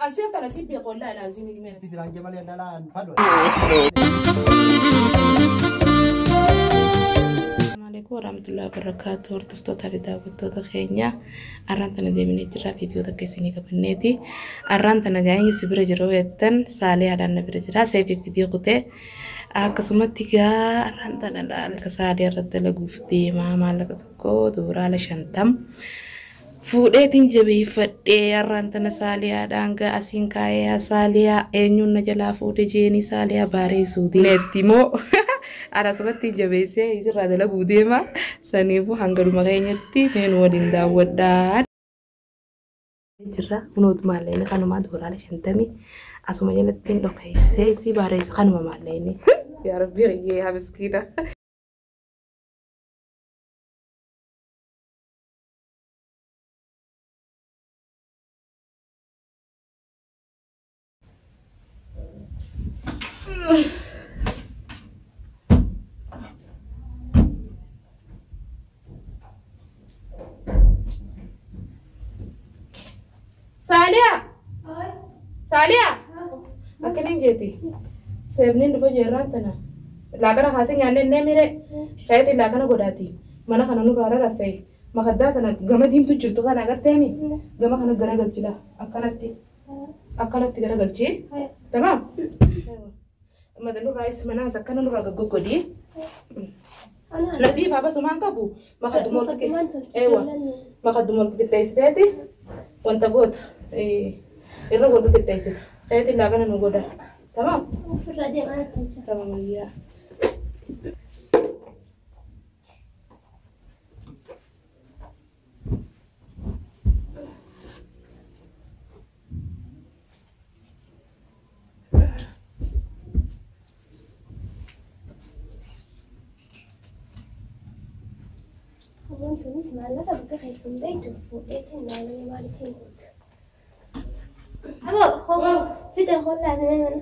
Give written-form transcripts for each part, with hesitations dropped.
Anseef tana siin beeku wallaahi laaziim himeen. Itti jiraan jee malee dhalaa hin fadhu. Assalamualaikum warahmatullahi wabarakatuh. Hordoftoota fi daawwattoota keenya arraan tana deemnee jirra viidiyoo takka isinii qabanneeti. Arraan tana gaa'inni si bira jiru jettan saalee haadhaan na bira jira seefii viidiyoo kutee akkasumatti gaa arraan tana laalka saalee irratti dalaguuf deemaa maallaqa tokko doolaara 50 fuudheetiin jabeeffadhee arraan tana saaliyaadhaan gaa asiin kaa'ee saaliyaa eenyuun na jalaa fuudhe jeenii saaliyaa baareessuu deemeetti moo arasumatti jabeessee isirraa dalaguu deema saniifuu hangaduma keenyatti meen waliin daawwadhaa. Jirra kunoot maallaqni kanumaa doolaara 50 asuma jalatti dhokeessee isii baareessa kanuma maallaqni. Yaa Rabbi kiyyee yaa miskiina. Saaliyaa! Saaliyaa! Akkana hin jeeti. Seefniin dhufa jeerraan tana. Laaqana kaasee nyaannee inni mire. Shaayiti laaqana godhaati. Mana kana nurraa rarraffee. Makaddaa tana gama diimtu jirtu kana agarteemi. Gama kana garagalchila. Akkanatti. Akkanatti garagalchi. Tamaam. Mata nurraa is manaas akkana nurraa gaggoggodhi. Nadiif habasumaan qabu. Makadduma ol Eewa. Makadduma ol qixxeessiteeti. Wanta goota. Irra wal qixxeessita. Shaayiti laaqana nu godha. Tamaam. Surraa deemaa jirti. Tamam ayyaa. Habboon tunis maallaqa bakka keessuun beektu fuudheetiin maallaqa maal isiin gootu. Haboo hoo fixa hollaa kana mana.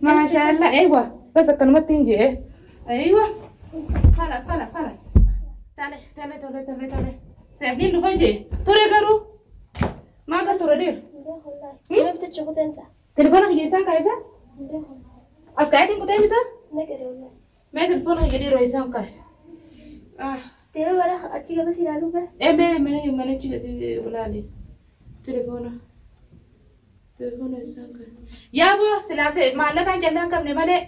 Maashaallah eewa bas akkanumatti hin jee. Eewa. Khalas khalas khalas. Tale tale tole tole tole. Seefniin dhufa jee. Ture garuu. Maal ka ture deer? Hollaa. Nama bitachuu kutansa. Telefoona kiyya isaan kaayisa? As kaayetiin kutee misa? Nagara hollaa. Mee telefoona kiyya dhiiroo isaan kaaye. Ah. Deema bara achi gaba si ilaaluu bee. Eh mee mana mana achi ulaali. Telefoona. Telefoona isaan kaaye. Yaa boo silaasee maallaqaan jallaan qabne malee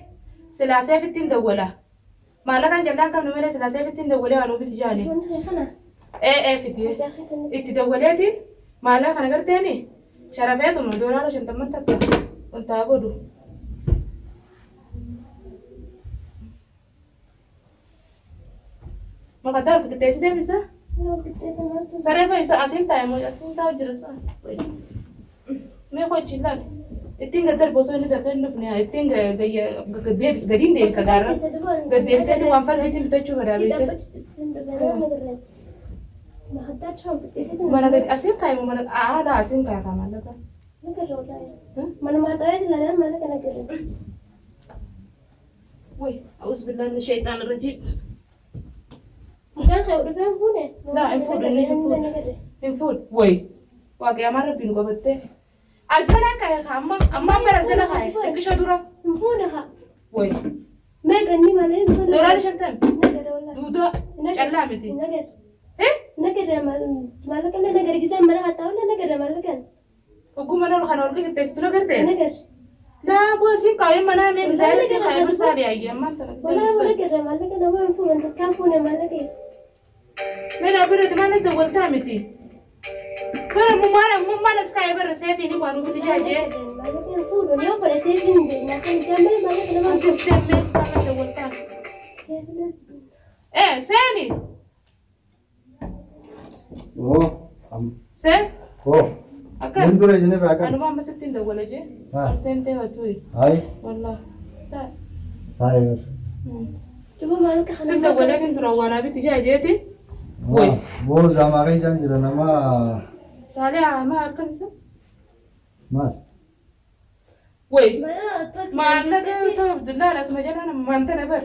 silaasee fittiin dawwala. Maallaqaan jallaan qabne malee silaasee fittiin dawwalee waan ofitti jaale. Telefoonni kee kana. Ee ee fiti. Itti dawwaleetiin maallaqa kana garteemi sharafeetuma doolaara 50 takka wantaa godhu. Maqataa ol qixxeessitee misa? Saree fa isa asiin taa'e moo asiin taa'u jira isaa? Mee kochi ilaali. Ittiin gad darbu osoo inni dafee hin dhufne ittiin deebisa gadiin deebisa gaarra. Gad deebiseeti waan fardiitiin bitachuu badaa beekte. Mana gadi asiin kaa'e moo mana haadha asiin kaa'e kaa maallaqa. Mana maaxaa'eeti ilaalan maallaqa nagarra. Way a'uuzu billahi mina shaytaan rajiim. Mucaan kee dhufee hin fuune? Laa hin fuudhu inni hin fuudhu. Hin fuudhu. Way waaqayyamaan rabbiin nu qabattee. Azalaa kaa'e kaa amma ammaan bara azala kaa'e xiqqisha dura. Hin fuune kaa. Way Meeqa inni maal inni fuune? doolaara 50. Nagarra wallaahi. Duudaa callaa miti. Nagarra. Eh? Nagarra maallaqa illee nagarra gisaan mana haxaa'u nagarra maallaqa. Oguu mana ol kana ol qixxeessitu nagartee? Nagarra. Laa boosiin kaa'ee manaa mee misaayilatti kaa'ee misaali ayyi ammaan tana Wallaahi nagarra maallaqa nama hin fuune takkaan fuune maallaqa. Mee dhaabbiirratti maal dawwaltaa miti? Bara mummaan mummaan as kaa'ee bara seefiin waan uffiti jaajee. Maallaqa hin fuudhu yoo fedhe seefiin hin beekna kan jaammale maallaqa nama hin fuudhu. Akkas deemee maal dawwaltaa? Seefiin. Eh seeni Oo. Am. seen Oo. akka Nam dura isinirraa qabu. anuma amma sittiin dawwala jee. Haa. Ol seentee hojii. Hayi. Wallah. Taa. Taa'ee bara. Duuba maallaqa kana. Sin dawwalee kan dura waan abiti jaajeeti. Way. Boo zaamaa isaan jira nama Saalee maa akkam isa? maal? Way. Mana tolchi. Maallaqa ta'u Abdullahi asuma jala nama wanta na bar.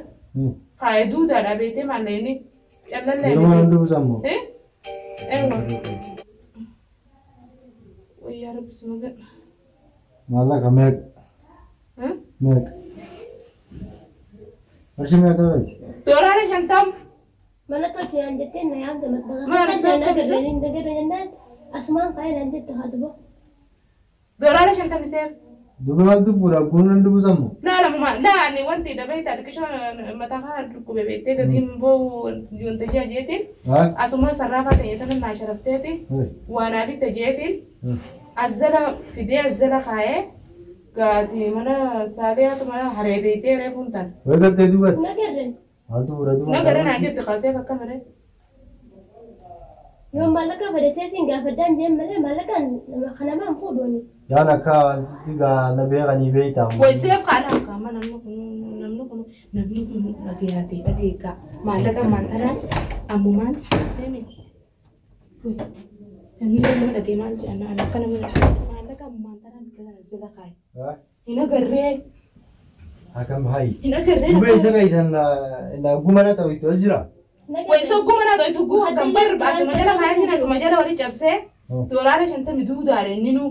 Kaa'ee duudaadha beetee maallaqni callallee Yeroo mana dhufu sammoo. Eh? Eewa. Yaa Rabbi suma gadha. Maallaqa meeqa? Meeqa? Qarshii meeqa beekti? $50. Mana tolche naan jettee na yaamte Maal matbaqa keessa isa agarre hin agarre jennaan asumaan kaa'ee naan jette haa duba. $50 seef. Duuba maaltu fuudha? Kunuun dubbisa moo? Laa lama laa ani wanti dhabee taate qishoo mataa kana dhukkube beektee gatiin boo wanta ji'a jeetiin asuma sarraafaa ta'e tana naa sharafteeti waan abitta jeetiin azzala fidee azzala kaa'ee gaati mana saaliyaatu mana haree beektee reefuun tan. Way gartee duubatti? Hin agarre. Maaltu fuudha duuba? Na gara naan jette kaaseef akka malee. Yoo maallaqa fedhe seefiin gaafadhaan jeen malee maallaqaan kanamaan fuudhuuni. Yaan akka wanti gaa na beekanii beektaa. Way seef kaadhaa kaama namni kun namni kun namni kun dhagayaate dhageekaa maallaqa maantanaa ammumaan deeme. Namni nama dhagee maal jedhan an akka namni maallaqa ammumaan tanaa bikka zila kaaye. Hin agarree Akkam hayi. hin agarree. Duuba isa beektan na gumana ta'u itti as jira. Way isa gumana ta'u itti guu kan bar asuma jala kaayee asuma jala walii cabsee $50 duudaare ninu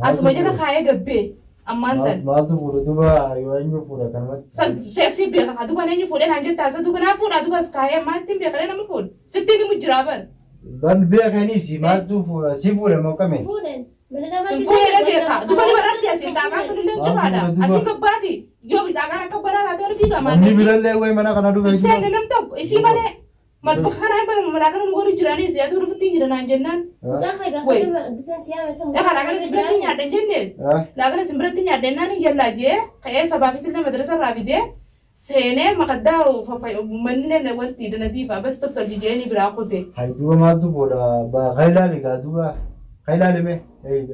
asuma jala kaayee gabbee ammaan tan. Maaltu fuudha duuba yoo eenyu fuudha kanumatti? Seefsi beeka duuba eenyu fuudhee naan jette asa duuba naa fuudha duuba as kaayee ammaan beekanii nama fuudhu sitti ni mujjiraa bar. Ban beekaniis maaltu fuudha si fuudha moo kameen? Fuudhan. Mana namaa Fuudhee beeka duuba ni barratti asiin xaaqaan tun illee cufaadha asiin gabbaati yoo xaaqaan akka banaa taatee ol fiiga Namni birallee wayi mana kana dhufe Isaan nam tokko isii malee matbaxa kana hin malaa kana nu godhu jiranii si'atu dhufutti hin jiran naan jennaan. Egaa laaqana sibiratti nyaadhan jennee laaqana sibiratti nyaadhan naan hin jallaa jee ka'ee sabaafis illee madrasa irraa fidee seenee makaddaa manni wanti danadiifa bas tottolchi jeeni biraa kute. Hay duuba maaltu fuudha kailaali gaa duuba kailaali mee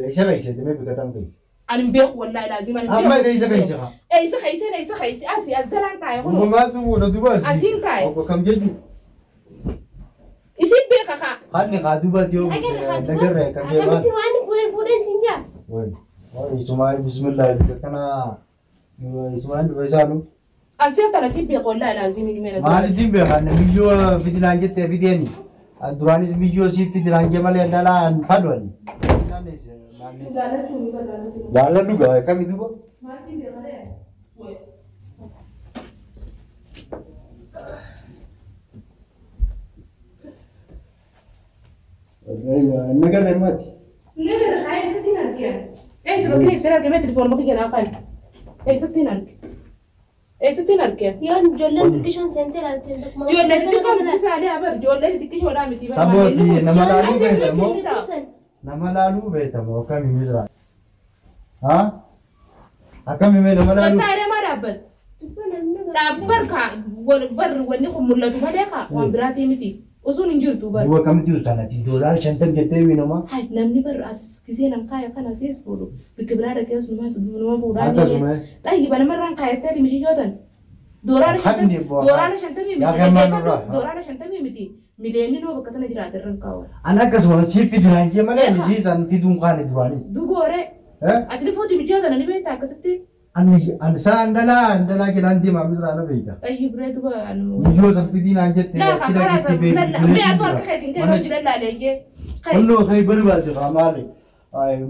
isa keessa mee bika tam keessa. Ani hin beeku wallaahi laazima ani Amma isa keessa haa. Isa keessa isa keessa asii as jalaan taa'e Duuba kun maaltu fuudha duuba asii. Asiin taa'e. Obbo kam jechuun. Isin beeka kaa. Kanni haa duuba tiyoo nagarra kan deemaan. Akkamitti waan fuudhan fuudhan siin jaa. Way way isumaan bismillah bika kana isumaan dhufe isaanu. Asii tana si beeku wallaahi laazima himee. Maalitiin beekan miyyoo fidinaan jettee fideeni. Duraanis miyyoo si fidinaan jee malee dhalaan fadwan. Laaladhu gaa kami duuba? Nagarra himaati. Nagarra kaa eessatti hin argina. Eessa bakka itti argame telefoon bakka jalaa kan. Eessatti hin argina. Eessatti hin argina. Yoo ijoolleen xixiqqoon seentee ilaalte bakkuma. Ijoollee xixiqqoon saalee abar ijoollee xixiqqoodhaa miti. Sabooti nama laaluu beektamoo? Nama laaluu beektamoo akkami misra? Haa? Akkami mee nama laaluu? Taa'ee maa dhaabbata? Dhaabbar kaa bar wanni kun mul'atu malee kaa waan biraatii miti. Usuun hin jirtu bar. Duuba akkamitti ustaanati $50 jettee wiinoma? Hai namni bar as gisee nam kaaya kana siis fuudhu bikka biraa dhaqee asumas numa fuudhaa. Akkasuma. Xayyiba namarraan kaayattee miti yootan. $50 miti. Yaa kennan nurraa. $50 miti. Miliyeenii noo bakka tana jiraate irra hin kaawwan. An akkasuma si fidinaan jee malee miti isaan fiduun kaane duraanis. Duuba horee. Ati ni fuuti miti yootan ani beektaa akkasitti. Ani isaan dhalaa jedhaan deemaa misraa na beekta. Xayyib ree duuba anu. Miyyoo san fidinaan jettee Laa karaa achi san mi'a tu harka keetiin kee hojii lallaaleeyyee. Kunnoo kai barbaade kaa maali?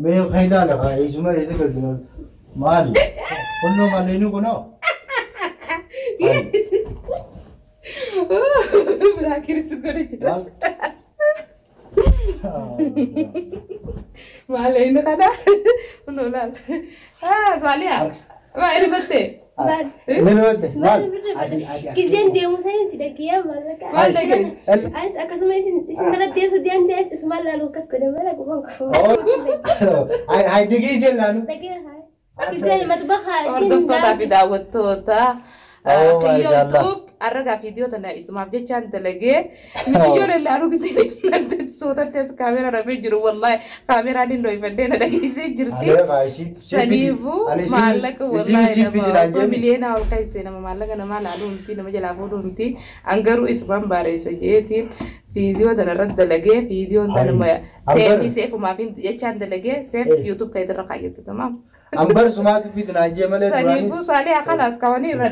Mee kai laala kaa eessuma eessa galchinu maali? Kunnoo maalleenii kunoo? Biraa kirisi godhe jira. Maalleenii kana kunnoo laala. Saaliyaa. Maa irrifatte? Irrifatte? Maal? Gizeen deemu saniin si dhaggeeyyaa maallaqa. Maal dhagee? Anis akkasuma isin irra deemsu deemsi as isumaan laalu akkas godhe malee quban qabu. Hai dhageessee laalu. Dhagee haa. Gizeen matbaxa isin Hordoftootaa fi daawwattoota Oh my kiyyoo God. YouTube arragaa viidiyoo tana isumaaf jechaan dalagee mitiyyoo lallaaluu gisee suutatti as kaameraa rafee jiru wallaahi kaameraan hin dhoyfadhee na dhageessee jirti. Saniifuu maallaqa wallaahi nama osoo miliyoona ol kaasee nama maallaqa namaa laaluu miti nama jalaa fuudhuu miti an garuu isumaan bareessa jeetiin viidiyoo tana irratti dalagee viidiyoon tana seefii seefumaaf jechaan dalagee seef YouTube kan irra kaayyattu tamaam. Ambar sumaatu fidinaan jee malee Saniifuu duraanis. saalee akkanas qabanii irra